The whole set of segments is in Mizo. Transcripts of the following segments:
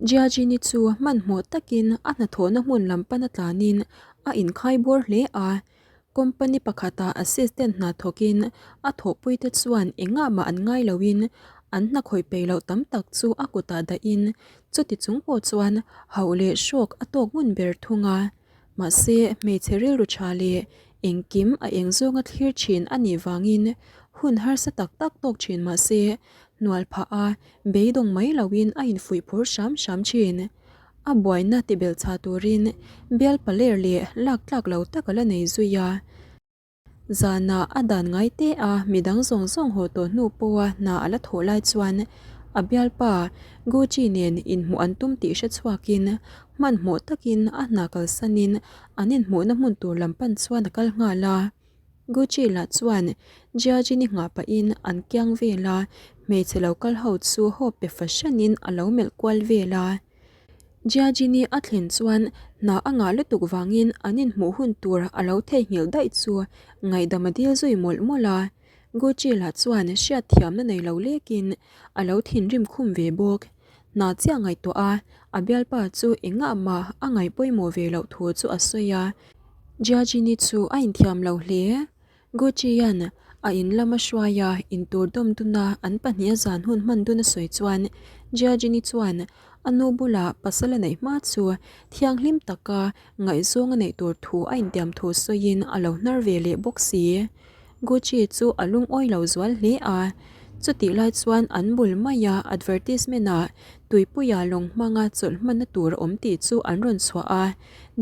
Jiajini chu hmanhmawh takin a hnathawhna hmun lam pana tlanin a inkhai bawr hle a. Company pakhata assistant hna thawkin a thawhpuite chuan engah mah an ngai loin an hna khawih peih loh tam tak chu a kutah dahin chuti chung pawh chuan hauh leh hrawk a tawk ngun ber thung a. Mahse, hmeichhe rilru tha leh engkim a eng zawnga thlir thin a nih vangin hun harsa tak tak tawk thin mahse, hnual phah a beidawng mai loin a infuih phur hram hram thin. A buaina tibelh chah turin bial paler leh lak tlak lo tak a la nei zui a. Zanah a dan ngai te a midang zawng zawng haw tawh hnu pawha hna a la thawh lai chuan a bialpa Gucci nen inhmuh an tum tih hre chhuakin hmanhmawh takin a hna kalsanin an inhmuhna hmun tur lam pan chuan a kal nghal a. Gucci lah chuan Jiajini nghah pahin an kiang vel a, hmeichhe lo kal ho chu haw pe fahranin a lo melh kual vel a. Jiajini a thlen chuan hna a ngah lutuk vangin an inhmuh hun tur a lo theihnghilh daih chu ngaihdam a dil zui mawlh mawlh a. Gucci lah chuan hriatthiamna nei lo lekin a lo thinrim khum ve bawk. Hna chiah ngaihtuah a, a bialpa chu engah mah a ngaih pawimawh ve loh thu chu a sawi a. Jiajini chu a inthiam lo hle. Gucci-a'n a in lama hruai a intur dawm dun a an pahniha zan hun hman dun a sawi chuan Jiajini chuan a nu bulah pasal a neih hma chu thianghlim taka ngaihzawng a neih tur thu a intiam thu sawiin a lo hnar ve leh bawk si. Gucci chu a lungawi lo zual hle a, chutih lai chuan an bul maia advertisement-ah tuipuia lawng hmanga chawlh hmanna tur a awm tih chu an rawn chhuah a.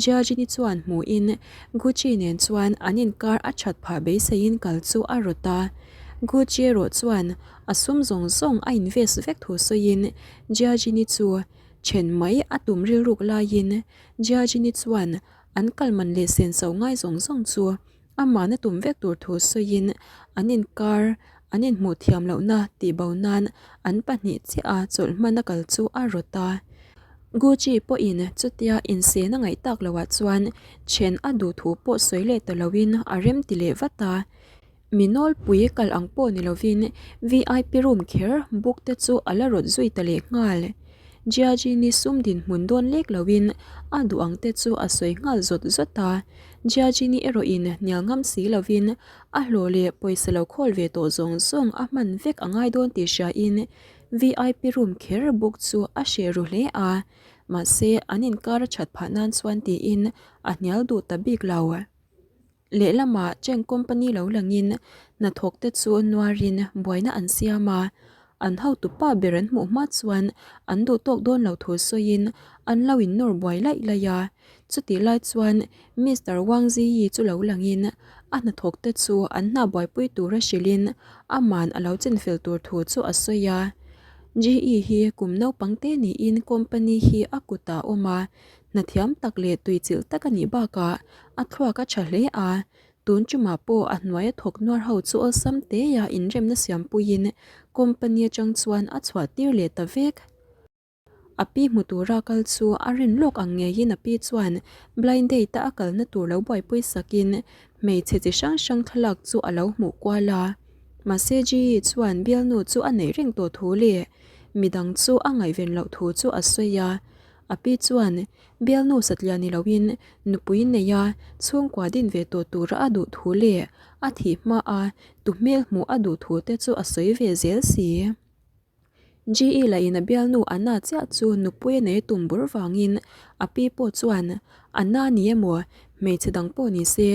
Jiajini chuan hmuhin Gucci nen chuan an inkar a that phah beiseiin kal chu a rawt a. Gucci erawh chuan a sum zawng zawng a invest vek thu sawiin Jiajini chu then mai a tum rilruk laiin Jiajini chuan an kal man leh senso ngai zawng zawng chu Amah na tum vek tur thu sawiin an inkar an inhmuh thiam lohna tih bo nan an pahnih chiah a chawlh hman a kal chu a rawt a. Gucci pawhin chutia insen a ngaih tak loah chuan then a duh thu pawh sawi leh ta loin a rem ti leh vat a. Mi nawlpui kal ang pawh ni lovin VIP room kher book te chu a la rawt zui ta leh nghal. Jiajini sum dinhmun dawn lek loin a duh ang te chu a sawi nghal zawt zawt a. Jiajini erawhin hnial ngam si lovin a hlawh leh pawisa lo khawl ve tawh zawng zawng a hman vek a ngai dawn tih hriain VIP room kher book chu a hreh ru hle a, mahse an inkar a that phah nan chuan tiin a hnial duh ta bik lo. Lehlamah Cheng company lo langin hnathawk te chu nuarin buaina an siam a, an hotu pa ber an hmuh hma chuan an duh tawk dawn lo thu sawiin an lo innawr buai laih laih a. Chutih lai chuan Mister Wang Ziyi chu lo langin a hnathawk te chu an hna buaipui tura hrilhin aman a lo chinfel tur thu chu a sawi a. GE hi kum naupang te niin company hi a kutah a awm a, Hnathiam tak leh tuichilh tak a nih bakah a thluak a tha hle a, tun tumah pawh a hnuaia thawk nuar ho chu awlsam teia inremna siampuiin company atang chuan a chhuah tir leh ta vek. A pi hmu tura kal chu a rin lawk ang ngeiin a pi chuan blind date a a kalna tur lo buaipui sakin hmeichhe chi hrang hrang thlalak chu a lo hmuh kual a. Mahse GE chuan bialnu chu a neih reng tawh thu leh midang chu a ngaihven loh thu chu a sawi a. A pi chuan bialnu satliah ni loin nupui nei a chhungkua din ve tawh tura a duh thu leh a thih hma a tu hmel hmuh a duh thu te chu a sawi ve zel si. GE lahin a bialnu Anna chiah chu nupui a nei tum bur vangin a pi pawh chuan Anna ni emaw hmeichhe dang pawh ni se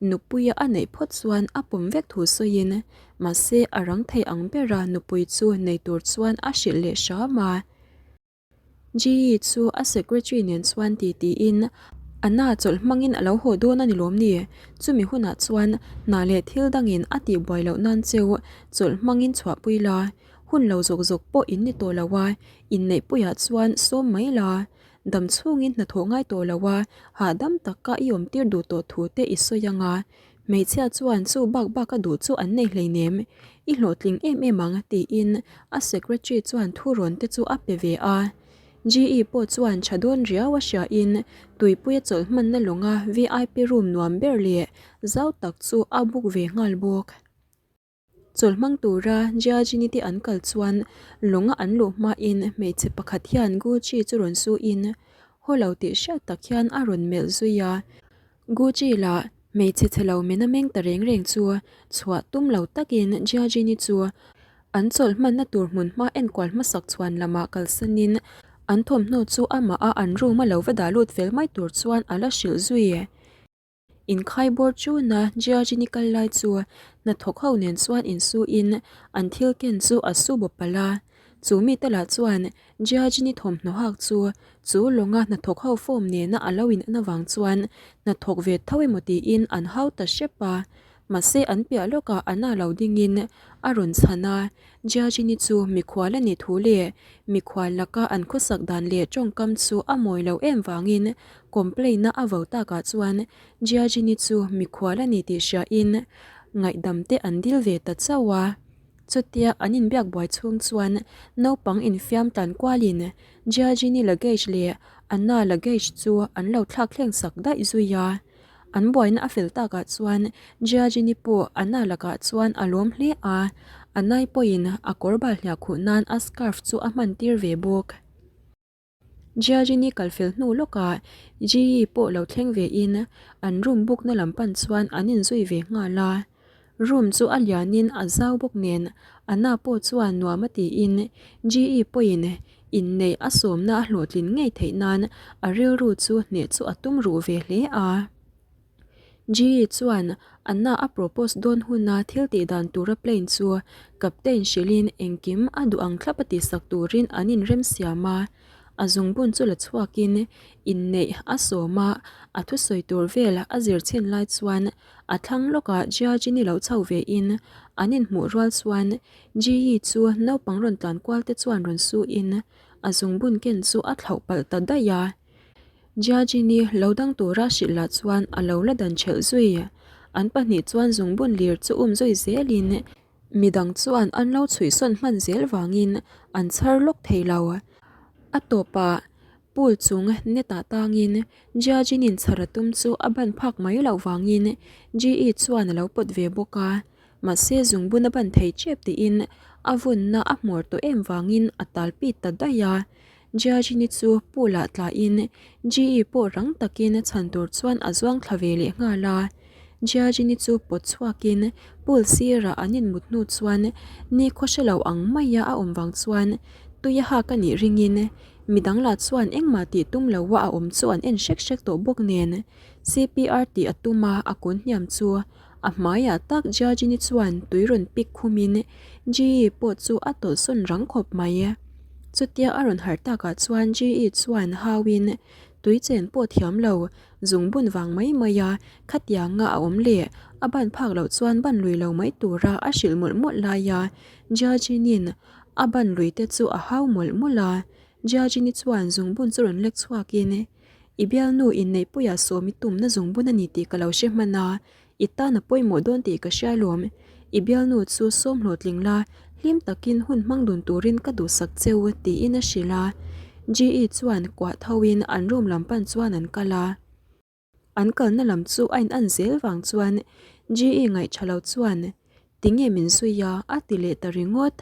nupui a neih phawt chuan a pawm vek thu sawiin mahse a rang thei ang bera nupui chu nei tur chuan a hrilh leh hram a. GE chu a secretary nen chuan ti tiin a na chawlh hmangin a lo haw dawn a ni lawm ni? Chumi hunah chuan hna leh thil dangin a tihbuai loh nan cheu chawlh hmangin chhuahpui la, hun lo zawk zawk pawh in ni tawh lo a, inneihpuiah chuan sawm mai la, dam chhungin hnathawh ngai tawh lo a, hahdam taka i awmtir duh tawh thu te i sawi ang a, Hmeichhia chuan chu bak bak a duh chu an nei hleinem, i hlawhtling em em ang tiin a secretary chuan thurawn te chu a pe ve a. GE pawh chuan tha dawn riau a hriain tuipuia chawlh hmanna lawnga vip room nuam ber leh zau tak chu a book ve nghal bawk. Chawlh hmang tura Jiajini te an kal chuan lawnga an luh hmain hmeichhe pakhat hian Gucci chu rawn suin haw lo tih hriat tak hian a rawn melh zui a. Gucci lah hmeichhe chhe lo mena meng ta reng reng chu chhuah tum lo takin Jiajini chu an chawlh hmanna tur hmun hma enkual hmasak chhuan lamah kalsanin an thawmhnaw chu amah a an room a lo va dah lut fel mai tur chuan a la hrilh zui. Inkhai bawr chuna Jiajini kal lai chu hnathawk ho nen chuan insuin an thil ken chu a su bawp palh a. Chu mite lah chuan Jiajini thawmhnaw hak chu chu lawnga hnathawk ho form nena a lo in en avang chuan hnathawk ve tho emaw tiin an hau ta hrep a. Mahse an piah lawkah a na lo dingin a rawn chhan a, Jiajini chu mikhual a nih thu leh mikhual laka an khawsak dan leh tawngkam chu a mawi lo em vangin complain-a a vo takah chuan Jiajini chu mikhual a ni tih hriain ngaihdam te an dil ve ta chauh a. Chutia an inbiak buai chhung chuan naupang infiam tlan kualin Jiajini luggage leh Anna luggage chu an lo thlak thleng sak daih zui a. An buaina a fel takah chuan Jiajini pawh Anna lakah chuan a lawm hle a, Anna-i pawhin a kawr balhliah khuh nan a scarf chu a hman tir ve bawk. Jiajini kal fel hnu lawkah Ji-yi pawh lo thleng ve in an room book na lam pan chuan an inzui ve nghal a. Room chu a lianin a zau bawk nen Anna pawh chuan nuam a tiin Ji-yi pawhin inneih a sawmna a hlawhtlin ngei theih nan a rilru chu hneh chu a tum ruh ve hle a. Ji chuan Anna a propose dawn huna thil tih dan tura plane chu Captain hrilhin engkim a duh ang thlap a tihsak turin an inremsiam a. A zungbun chu la chhuakin inneih a sawm a, a thusawi tur vel a zir chhin lai chuan a thlang lawkah Jia Jin-i lo chho vein an inhmuh rual chuan Ji chu naupang rawn tlan kual te chuan rawn suin a zungbun ken chu a thlauh palh ta daih a. Jiajini lo dang tura hrilh lah chuan a lo la dan ṭhelh zui. An pahnih chuan zungbun lir chu um zui zelin midang chuan an lo chhuihsawn hman zel vangin an chhar lawk thei lo. A tawpah pool chung net ah tangin Jiajinin chhar a tum chu a ban phak mai loh vangin GE chuan a lo pawt ve bawk a. Mahse zungbun a ban thei ṭep tiin a vunna a hmawr tawh em vangin a tal pit ta daih a. Jiajini chu pool ah tlahin GE pawh rang takin chhan tur chuan a zuang thla ve leh nghal a. Jiajini chu pawt chhuakin pool sirah an inmut hnu chuan ni khaw hre lo ang maia a awm vang chuan tui a hak a nih ringin midang lah chuan engmah tih tum loa a awm chu an en hrek hrek tawh bawk nen CPR tih a tum a, a kun hniam chu a hmaiah tak Jiajini chuan tui rawn pik khumin GE pawh chu a tawlhsawn rang khawp mai. Chutia a rawn harh takah chuan GE chuan hauin tui chen pawh thiam lo, zungbun vang mai mai a, khatianga a awm leh a ban phak loh chuan ban lui lo mai tura a hrilh mawlh mawlh lai a, Jiajinin a ban lui te chu a hau mawlh mawlh a. Jiajini chuan zungbun chu rawn lek chhuakin, I bialnu inneihpuiah sawm i tumna zungbun a ni tih ka lo hre hman a, I tan a pawimawh dawn tih ka hria lawm. I bialnu chu sawm hlawhtling la, hlim takin hun hmang dun turin ka duhsak cheu, tiin a hrilh a. GE chuan kuah thoin an room lam pan chuan an kal a. An kalna lam chu a in an zel vang chuan GE ngaihṭha lo chuan, Tinge min zui a? a ti leh ta ringawt.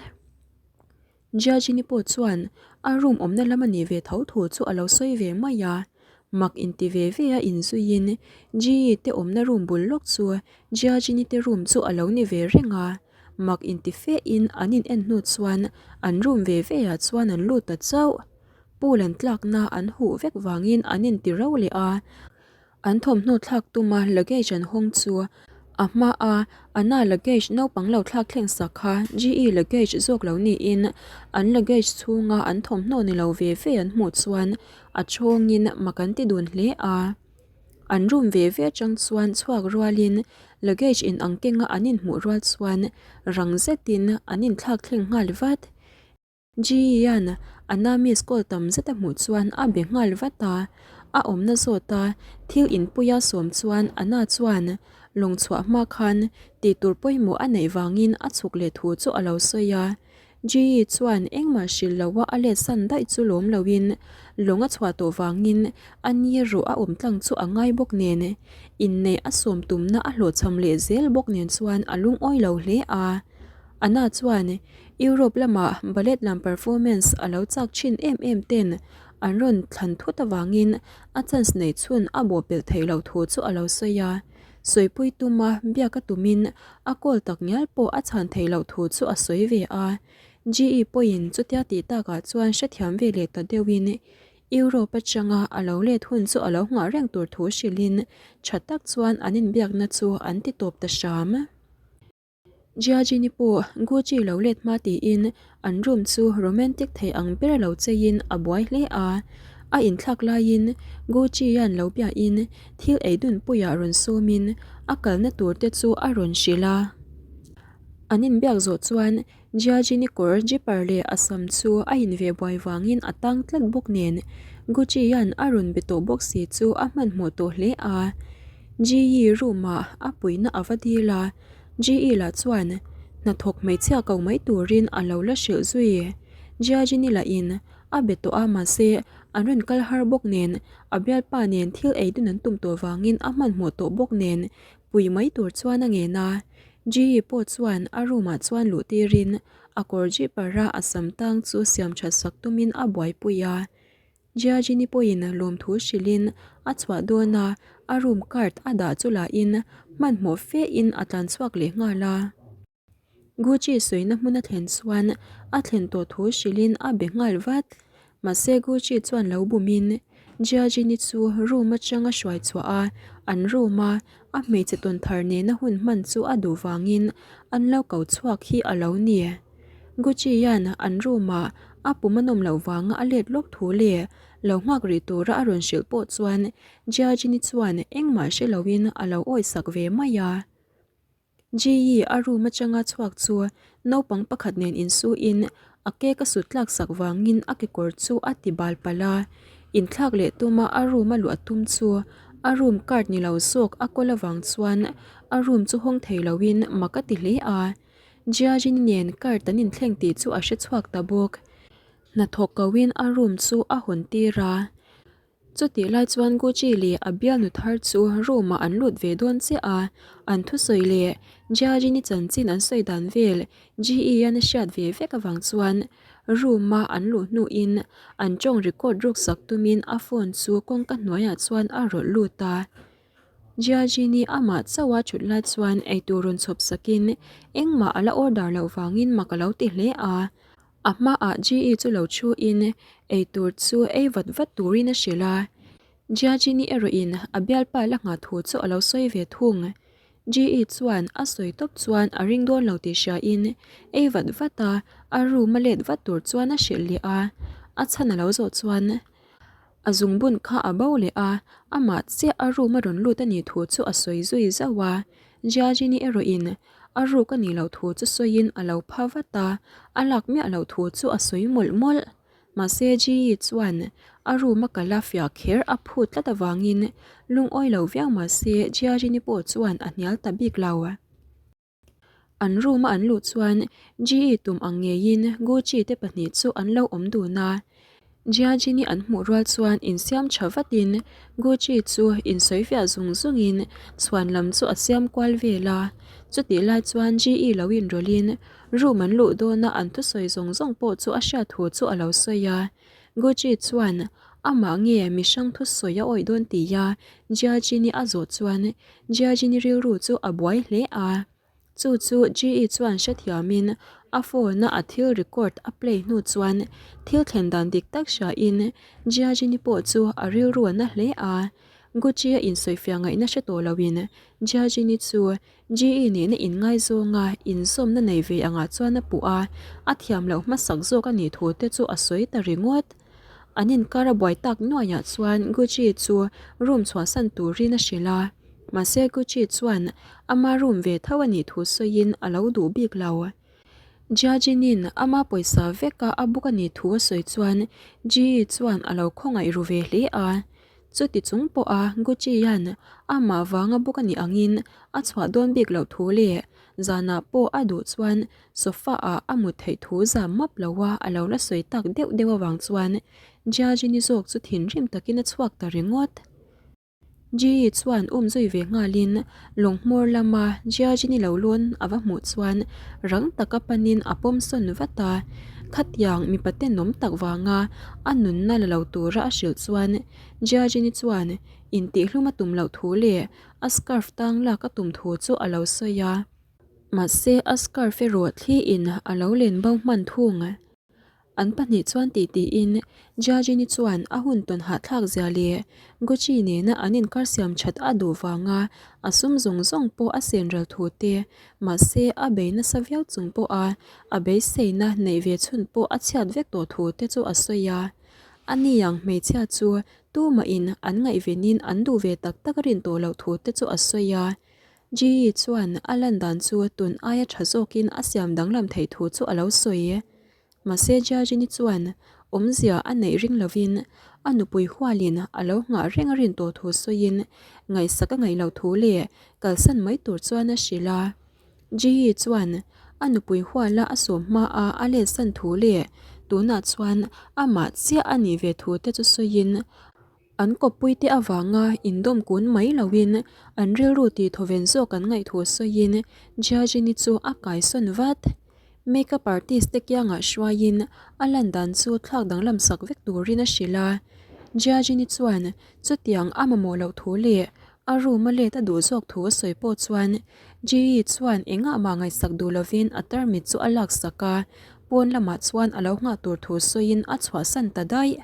Jiajini pawh chuan a room awmna lam a nih ve tho thu chu a lo sawi ve mai a, mak inti ve ve a inzuiin Ji te awmna room bul lawk chu Jiajini te room chu a lo ni ve reng a, mak inti fe in an in en hnu chuan an room ve ve ah chuan an lut ta chauh. Pool an tlakna an huh vek vangin an inti ro leh a. An thawmhnaw thlak tuma luggage an hawng chu a hma a Anna luggage naupang lo thlak thleng sak kha GE luggage zawk lo niin an luggage chhunga an thawmhnaw ni lo ve ve an hmuh chuan a chhawngin mak an ti dun hle a. An room ve ve atang chuan chhuak rualin luggage in ang kenga an inhmuh rual chuan rang zetin an inthlak thleng nghal vat. Ji-ian a na miss call tam zet a hmuh chuan a be nghal vat a, a awmna zawt a thil inpuia sawm chuan Anna chuan lawng chhuah hma khan tih tur pawimawh a neih vangin a chhuk leh thu chu a lo sawi a. Ji-i chuan engmah hrilh loha a let san daih chu lawm loin lawng a chhuah tawh vangin a ni ruh a awm tlang chu a ngai bawk nen inneih a sawm tumna a hlawhchham leh zel bawk nen chuan a lungawi lo hle a. Anna chuan Europe lama ballet lam performance a lo chak thin em em ten an rawn thlan thut avangin a chance neih chhun a bawhpelh theih loh thu chu a lo sawi a. Sawipui tuma biak a tumin a call tak ngial pawh a chhan theih loh thu chu a sawi ve a. GE pawhin chutia tih takah chuan hrethiam ve leh ta deuhin Europe atanga a lo let hun chu a lo nghah reng tur thu hrilhin tha tak chuan an inbiakna chu an ti tawp ta hram. Jiajini pawh Gucci lo let hma tiin an room chu romantic thei ang ber lo cheiin a buai hle a. A inthlak laiin Gucci-a'n lo biahin thil ei dunpuiah rawn sawmin a kalna tur te chu a rawn hrilh a. An inbiak zawh chuan Jiajini kawr zipper leh a sam chu a inve buai vangin a tang tlat bawk nen Gucci-a'n a rawn be tawh bawk si chu a hmanhmawh tawh hle a. Ji-yi room-ah a puihna a va dil a. Ji-yi lah chuan hnathawk hmeichhia ko mai turin a lo la hrilh zui. Jiajini lahin a be tawh a mahse an rawn kal har bawk nen a bialpa nen thil ei dun an tum tawh vangin a hmanhmawh tawh bawk nen pui mai tur chuan a ngen a. Ji-yi pawh chuan a room ah chuan luh tirin a kawr zipper a a sam tang chu siam that sak tumin a buaipui a. Jiajini pawhin lawmthu hrilhin a chhuah dawn a, a room card a dah chu lahin hmanhmawh fe in a tlan chhuak leh nghal a. Gucci sawina hmun a thlen chuan a thlen tawh thu hrilhin a be nghal vat. Mahse Gucci chuan lo bumin Jiajini chu room atanga hruai chhuah a, an room a a hmeichhe tawn thar nena hun hman chu a duh vangin an lo ko chhuak hi a lo ni. Gucci hian an room ah a pum a nawm loh vanga a let lawk thu leh lo nghak rih tura a rawn hrilh pawh chuan Jiajini chuan engmah hre loin a lo awisak ve mai a. Ji-yi a room atanga chhuak chu naupang pakhat nen insuin a cake a sut tlak sak vangin a kekawr chu a ti bal palh a. Inthlak leh tuma a room a luah tum chu a room card ni lo zawk a kawl avang chuan a room chu hawng thei loin mak a ti hle a. Jiajin nen card an inthleng tih chu a hre chhuak ta bawk. Hnathawk koin a room chu a hawn tir a. Chutih lai chuan Gucci leh a bialnu thar chu room ah an lut ve dawn chiah a, an thusawi leh Jiajin-i chanchin an sawi dan vel GE-an a hriat ve vek avang chuan room a an luh hnuin an tawng record ruk sak tumin a phone chu kawngka hnuaiah chuan a rawlh lut a. Jiajini amah chauh a thut lai chuan eitur rawn chhawp sakin engmah a la order loh vangin mak a lo ti hle a. A hmaah GE chu lo thuin eitur chu ei vat vat turin a hrilh a. Jiajini erawhin a bialpa la nghah thu chu a lo sawi ve thung. GE chuan a sawi tawp chuan a ring dawn lo tih hriain ei vat vat a, a room a let vat tur chuan a hrilh leh a. A chhan a lo zawh chuan A zungbun kha a bo leh a, amah chiah a room a rawn lut a nih thu chu a sawi zui zauh a. Jiajini erawhin a ruk a nih loh thu chu sawiin a lo pha vat a, a lak miah loh thu chu a sawi mawlh mawlh. Mahse Ji-yi chuan a room a kal a fiah kher a phut tlat avangin lungawi lo viau mahse Jiajini pawh chuan a hnial ta bik lo. An room a an luh chuan GE tum ang ngeiin Gucci te pahnih chu an lo awm dun a. Jiajini an hmuh rual chuan insiam tha vatin Gucci chu insawi fiah zung zungin chhuan lam chu a siam kual vel a. Chutih lai chuan GE lo inrawlhin room an luh dawna an thusawi zawng zawng pawh chu a hriat thu chu a lo sawi a. Gucci chuan amah nge mihrang thusawi a awih dawn tia Jiajini a zawh chuan Jiajini rilru chu a buai hle a, chu chu GE chuan hrethiamin a phone-a a thil record a play hnu chuan thil thlen dan dik tak hriain Jiajini pawh chu a rilru a na hle a. Gucci-a insawifiah ngaihna hre tawh loin Jiajini chu GE nena inngaizawng a inzawmna nei ve angah chuan a puh a, a thiam loh hmasak zawk a nih thu te chu a sawi ta ringawt. An inkar a buai tak nuaiah chuan Gucci chu room chhuahsan turin a hrilh a, mahse Gucci chuan ama room ve tho a nih thu sawiin a lo duh bik lo. Jiajinin ama pawisa veka a book a nih thu a sawi chuan Ji chuan a lo khawngaih ru ve hle a. Chuti chung pawha Gucci-a'n amah vanga book a nih angin a chhuah dawn bik loh thu leh zanah pawh a duh chuan Sofa-ah a mut theih thu zam map lo a, a lo la sawi tak deuh deuh avang chuan Jiajini zawk chu thinrim takin a chhuak ta ringawt. Ji chuan um zui ve nghalin lawng hmawr lama Jiajini lo lawn a va hmuh chuan rang taka panin a pawm sawn vat a. Khatiang mipa tenawm tak vanga a nunna la lo tura a hrilh chuan Jiajini chuan intihhlum a tum loh thu leh a scarf tang lak a tum thu chu a lo sawi a. Mahse a scarf erawh thli in a lo len bo hman thung. An pahnih chuan tih tiin Jiajini chuan a hun tawn hahthlak zia leh Gucci nena an inkar siam that a duh vanga a sum zawng zawng pawh a sen ral thu te, mahse a bei nasa viau chung pawha a beiseina neih ve chhun pawh a chhiat vek tawh thu te chu a sawi a. Ani ang hmeichhia chu tumahin an ngaihvenin an duh ve tak tak rin tawh loh thu te chu a sawi a. Ji chuan a lan dan chu tun aia tha zawkin a siam danglam theih thu chu a lo sawi. Mahse Jiajini chuan awmzia a neih ring lovin a nupui hualin a lo nghah reng a rin tawh thu sawiin ngaihsak a ngaih loh thu leh kalsan mai tur chuan a hrilh a. Ji chuan a nupui huala a sawm hmaa a letsan thu leh tunah chuan amah chiah a nih ve thu te chu sawiin An kawppuite avanga indawm kun mai loin an rilru tih thawven zawk an ngaih thu sawiin Jiajini chu a kaisawn vat. Makeup artist te kiangah hruaiin a lan dan chu thlak danglam sak vek turin a hrilh a. Jiajini chuan chutiang a mamawh loh thu leh a room a let a duh zawk thu a sawi pawh chuan Ji chuan engah mah ngaihsak duh lovin a tarmit chu a laksak a, pawn lamah chuan a lo nghah tur thu sawiin a chhuahsan ta daih.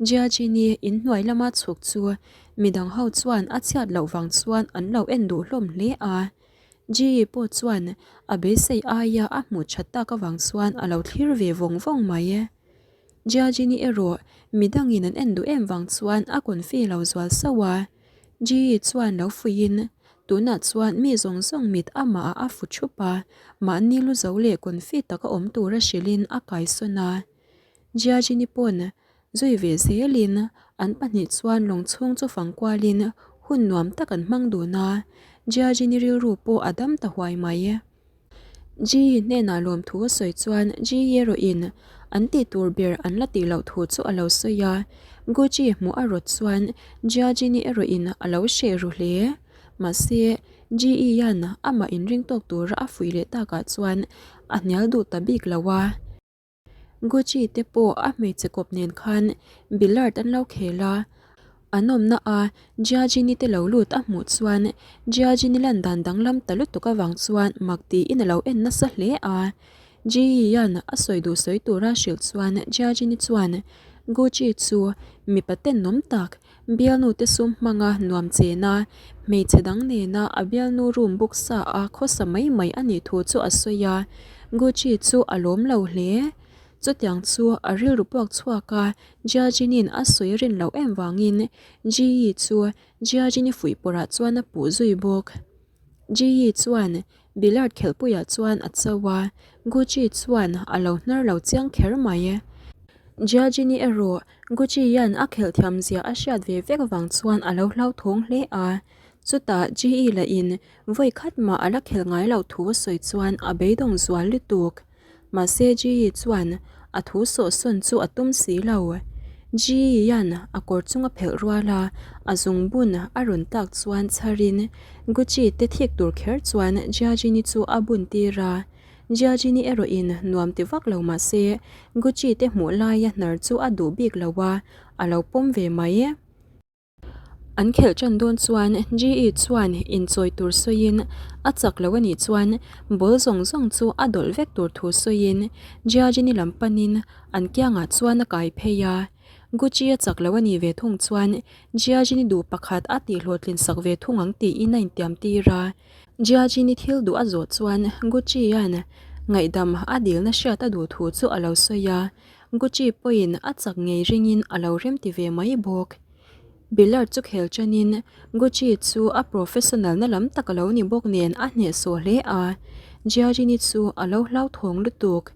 Jiajini inhnuai lama chhuk chu midang ho chuan a chhiat loh vang chuan an lo en duh hlawm hle a. Ji pawh chuan a beisei aia a hmuh that tak avang chuan a lo thlir ve vawng vawng mai. Jiajini erawh midangin an en duh em vang chuan a confi lo zual sauh a. Ji chuan lo fuihin tunah chuan mi zawng zawng mit amah ah a fu thup a, mahni lu zo leh confi taka awm tura hrilhin a kaisawn a. Jiajini pawn zui ve zelin an pahnih chuan lawng chhung chu fang kualin hun nuam tak an hmang dun a, Jiajini rilru pawh a dam ta huai mai. Ji hnenah lawmthu a sawi chuan Ji erawhin an tih tur ber an la tih loh thu chu a lo sawi a, Gucci hmuh a rawt chuan Jiajini erawhin a lo hreh ru hle. Mahse, Ji hian amah inring tawk tura a fuih leh takah chuan a hnial duh ta bik lo a. Gucci te pawh a hmeichhe kawp nen khan billiard an lo khel a, an awmna a Giagini te lo lut a hmuh chuan Giagini lan dan danglam ta lutuk avang chuan mak tiin a lo en nasa hle a. Giyian a sawi duh sawi tura hrilh chuan Giagini chuan Gucci chu mipa tenawm tak Bialnu te sum hmanga nuam chena hmeichhe dang nena a bialnu room book sa a khawsa mai mai a nih thu chu a sawi a, Gucci chu a lawm lo hle. Chutiang chu a rilru puak chhuak a, Jiajinin a sawi rin loh em vangin Ji-yi chu Jiajini fuihpawrah chuan a puh zui bawk. Ji-yi chuan Billard khelhpuiah chuan a cho a, Gucci chuan a lo hnar lo chiang kher mai. Jiajini erawh Gucci hian a khelh thiam zia a hriat ve vek vang chuan a lo hlauthawng hle a, chutah Ji-yi lahin vawi khat mah a la khelh ngai loh thu a sawi chuan a beidawng zual lutuk. Mahse Ji-yi chuan a thu sawhsawn chu a tum si lo. Ji-yi hian a kawr chung a phelh rual a, a zungbun a rawn tak chuan chharin Gucci te thik tur kher chuan Jiajini chu a bun tir a. Jiajini erawhin nuam ti vak lo mahse Gucci te hmuh laia hnar chu a duh bik lo a, a lo pawm ve mai. An khelh tan dawn chuan GE chuan inchawi tur sawiin a chak lo a nih chuan ball zawng zawng chu a dawlh vek tur thu sawiin Jiajini lam panin an kiangah chuan a kai phei a. Gucci a chak lo a nih ve thung chuan Jiajini duh pakhat a tihhlawhtlin sak ve thung ang tiin a intiam tir a. Jiajini thil duh a zawh chuan Gucci-a'n ngaihdam a dilna hriat a duh thu chu a lo sawi a. Gucci pawhin a chak ngei ringin a lo remti ve mai bawk. Billard chu khel chanin Gucci chu a professional na lam tak a lo ni bawk nen a hnehsawh hle a, Giarini chu a lo hlauthawng lutuk.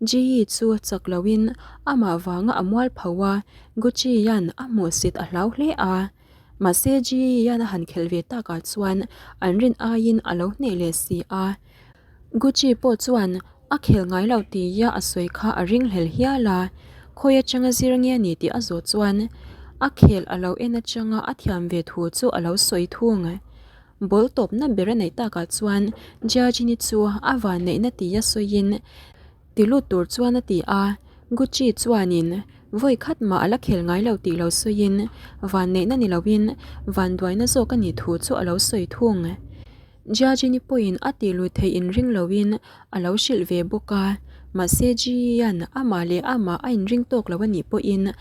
Ji chu chak loin amah vanga a mual pho a, Gucci hian a hmuhsit a hlau hle a. Mahse Ji hian a han khelh ve takah chuan an rin aiin a lo hneh leh si a. Gucci pawh chuan a khel ngai lo tia a sawi kha a ringhlel hial a, khawi atanga zir nge a ni tih a zawh chuan A khel a lo en atanga a thiam ve thu chu a lo sawi thung. Ball tawpna ber a neih takah chuan Giagini chu a vanneihna tia sawiin ti lut tur chuan a ti a, Gucci chuanin vawi khat mah a la khel ngai lo tih lo sawiin vanneihna ni loin vanduaina zawk a nih thu chu a lo sawi thung. Giagini pawhin a tih lui theih inring loin a lo hrilh ve bawk a, mahse G-ian amah leh amah a inring tawk lo a nih pawhin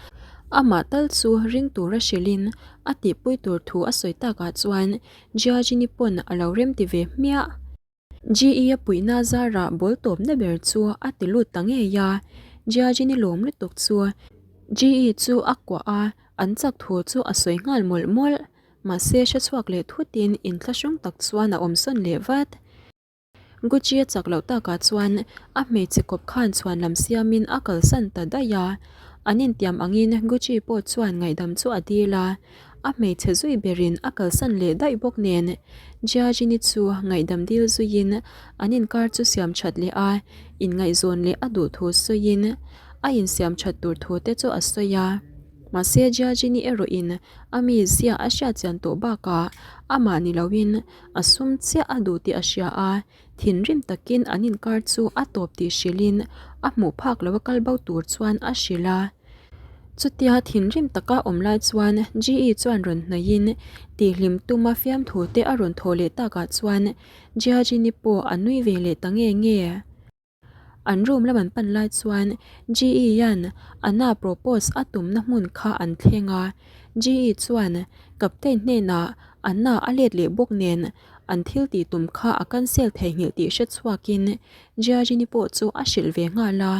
amah tal chu ring tura hrilhin a tihpui tur thu a sawi takah chuan Giagini pawn a lo remti ve hmiah. G-i a puihna zarah ball tawpna ber chu a ti lut ta ngei a, Giagini lawm lutuk chu G-i chu a kuah a, an chak thu chu a sawi nghal mawlh mawlh. Mahse hre chhuak leh thutin inthlahrung tak chuan a awmsawn leh vat. Gucci a chak loh takah chuan a hmeichhe kawp khan chhuan lam siamin a kalsan ta daih a. An intiam angin Gucci pawh chuan ngaihdam chu a dil a. A hmeichhe zui berin a kalsan leh daih bawk nen Jiajini chu ngaihdam dil zuiin an inkar chu siam that leh a, inngaihzawn leh a duh thu sawiin a insiam that tur thu te chu a sawi a. Mahse Jiajini erawhin a mizia a hriatchian tawh bakah amah ni loin A sum chiah a duh tih a hria a, thinrim takin an inkar chu a tawp tih hrilhin a hmuh phak lo a kal bo tur chuan a hrilh a. Chutia thinrim taka awm lai chuan GE chuan rawn hnaihin tihhlim tuma fiamthu te a rawn thawh leh takah chuan Jiajini pawh a nui ve leh ta nge nge. An room lam an pan lai chuan GE hian Anna propose a tumna hmun kha an thleng a, GE chuan Captain hnenah Anna a let leh bawk nen an thil tih tum kha a cancel theihnghilh tih hre chhuakin Jiajini pawh chu a hrilh ve nghal a,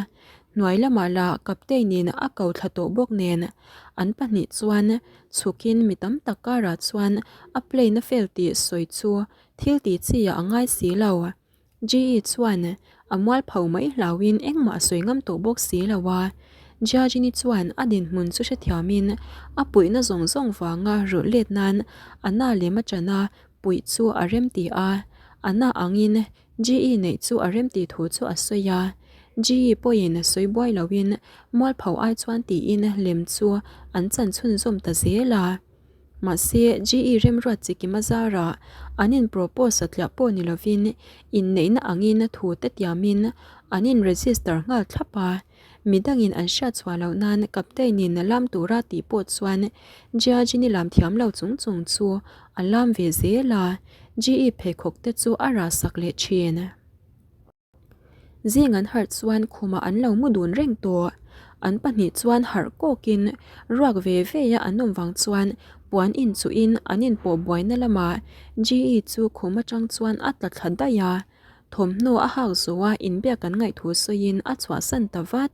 hnuai lamah lah Captain in a ko thla tawh bawk nen an pahnih chuan chhukin mi tam tak karah chuan a plane a fail tih sawi chu thil tih chi ah a ngai si lo. GE chuan a mualpho mai hlauhin engmah a sawi ngam tawh bawk si lo a, Jiajini chuan a dinhmun chu hrethiamin a puihna zawng zawng vanga rulh let nan a na lem atana puih chu a remti a, a na angin GE neih chu a remti thu chu a sawi a. GE pawhin sawi buai loin mualpho ai chuan tiin lem chu an chan chhunzawm ta zel a. Mahse, GE remruat chikim a zarah an in propose a tliah pawh ni lovin inneihna angin thu te tiamin an in register nghal thlap a. Midangin an hriat chhuah loh nan Captain in lam tura tih pawh chuan Jiajini lam thiam lo chung chung chu a lam ve zel a, GE pheikhawk te chu a rah sak leh thin. Zing an harh chuan khumah an lo mu dun reng tawh. An pahnih chuan harh kawkin ruak ve ve a an awm vang chuan puan inchuhin an inpawh buaina lamah GE chu khum atang chuan a tla thla daih a. Thawmhnaw a hak zawh a inbiak an ngaih thu sawiin a chhuahsan ta vat.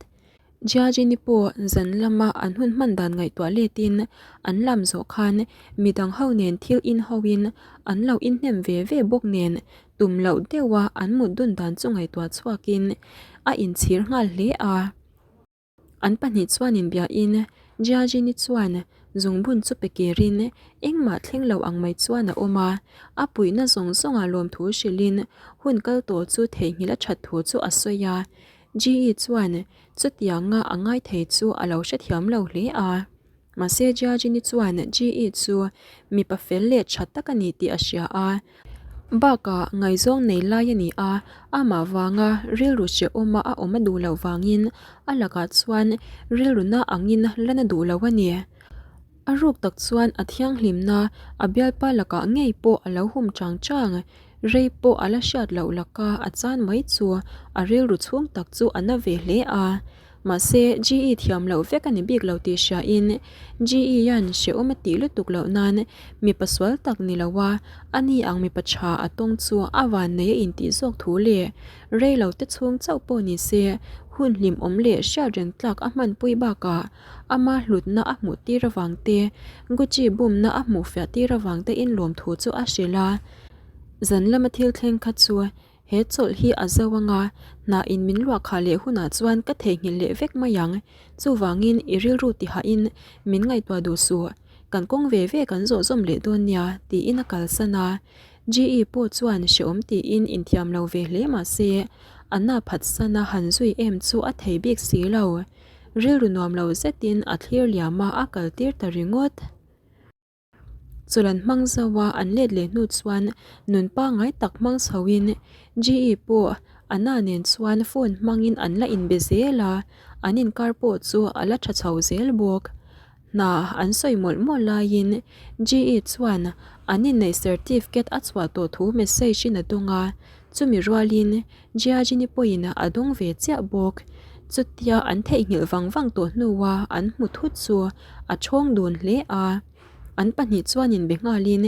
Jiajini pawh zan lama an hun hman dan ngaihtuah letin an lam zawh khan midang ho nen thil in hoin an lo inhnem ve ve bawk nen tum loh deuha an mut dun dan chu ngaihtuah chhuakin a inchhir nghal hle a. An pahnih chuan inbiahin Jiajini chuan zungbun chu pe kirin engmah thleng lo ang mai chuan a awm a, a puihna zawng zawngah lawmthu hrilhin hun kal tawh chu theihnghilh a that thu chu a sawi a. GE chuan chutianga a ngai thei chu a lo hrethiam lo hle a. Mahse Jiajini chuan GE chu mipa fel leh tha tak a ni tih a hria a. Bakah ngaihzawng nei lai a ni a, amah vanga rilru hrehawma a awm a duh loh vangin a lakah chuan rilru na angin la na duh lo a ni. A ruk tak chuan a thianghlimna a bialpa lakah ngei pawh a lo hum chang chang. Rei pawh a la hriat loh laka a chan mai chu a rilru chhung tak chu a na ve hle a. Mahse, GE thiam loh vek a ni bik lo tih hriain GE hian hrehawm a tih lutuk loh nan mipa sual tak ni lo a, ani ang mipa tha a tawng chu a vannei a intih zawk thu leh rei lo te chhung chauh pawh ni se hun hlimawm leh hriat reng tlak a hmanpui bakah Ama hlutna a hmuh tir avang te, Gucci bumna a hmuh fiah tir avang te in lawmthu chu a hrilh a. Zan lama thil thleng kha chu he chawlh hi a zo anga, hna in min luah khah leh hunah chuan ka theihnghilh leh vek mai ang. Chuvangin i rilru tihahin min ngaihtuah duh suh, kan kawng ve ve kan zawh zawm leh dawn nia, tiin a kalsan a. GE pawh chuan hrehawm tiin inthiam lo ve hle mah se, a na phatsan a han zui em chu a thei bik si lo. rilru nuam lo zetin a thlir liam a, a kal tir ta ringawt. Chawlh an hmang zo a, an let leh hnu chuan nun pangngai tak hmang chhoin GE pawh Anna nen chuan phone hmangin an la inbe zel a, an inkar pawh chu a la tha chho zel bawk. Hna an sawi mawlh mawlh laiin GE chuan an inneih certificate a chhuah tawh thu message in a dawng a, chumi rualin Jiajini pawhin a dawng ve chiah bawk. Chutia an theihnghilh vang vang tawh hnua an hmu thut chu a chhawng dun hle a. An pahnih chuan inbe nghalin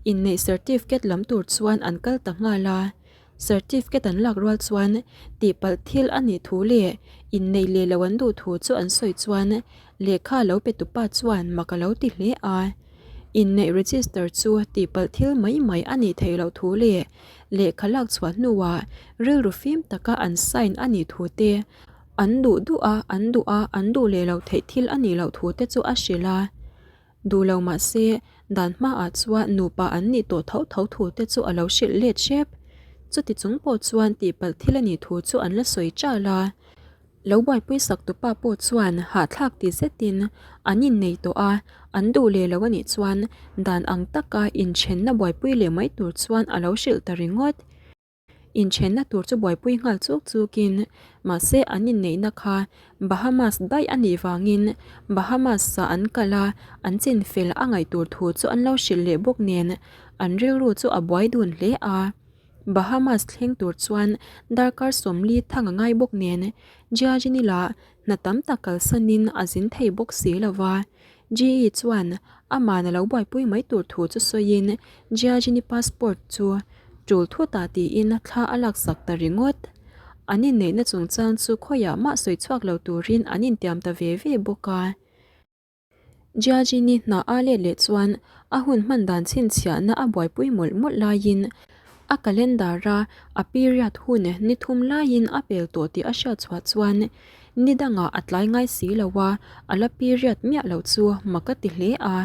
inneih certificate lam tur chuan an kal ta nghal a. Certificate an lak rual chuan tihpalh thil a nih thu leh inneih leh lo an duh thu chu an sawi chuan lehkha lo pe tupa chuan mak a lo ti hle a. Inneih register chu tihpalh thil mai mai a nih theih loh thu leh lehkha lak chhuah hnuah rilru fim taka an sign a nih thu te, an duh duh a, an duh a, an duh leh loh theih thil a nih loh thu te chu a hrilh a. Duh lo mah se, dan hmaah chuan nupa an nih tawh tho tho thu te chu a lo hrilh let hrep. Chuti chung pawh chuan tihpalh thil a nih thu chu an la sawi ṭal a. Lo buaipui sak tupa pawh chuan hahthlak ti zetin an innei tawh a, an duh leh lo a nih chuan dan ang taka inthenna buaipui leh mai tur chuan a lo hrilh ta ringawt. Inthenna tur chu buaipui nghal chuk chukin mahse an inneihna kha Bahamas daih a nih vangin Bahamas-ah an kal a, an chinfel a ngaih tur thu chu an lo hrilh leh bawk nen an rilru chu a buai dun hle a. Bahamas thleng tur chuan darkar 40 thang a ngai bawk nen Jiajini lah hna tam tak kalsanin a zin thei bawk si lo va. GE chuan aman a lo buaipui mai tur thu chu sawiin Jiajini passport chu tul thutah tiin thla a laksak ta ringawt. An inneihna chungchang chu khawiah mah sawi chhuak lo turin an intiam ta ve ve bawk a. Jiajini hna a let leh chuan a hun hman dan chhinchhiahna a buaipui mawlh mawlh laiin a calendar-a a period hun ni thum laiin a pel tawh tih a hriat chhuah chuan ni dangah a tlai ngai si lo a, a la period miah loh chu mak a ti hle a.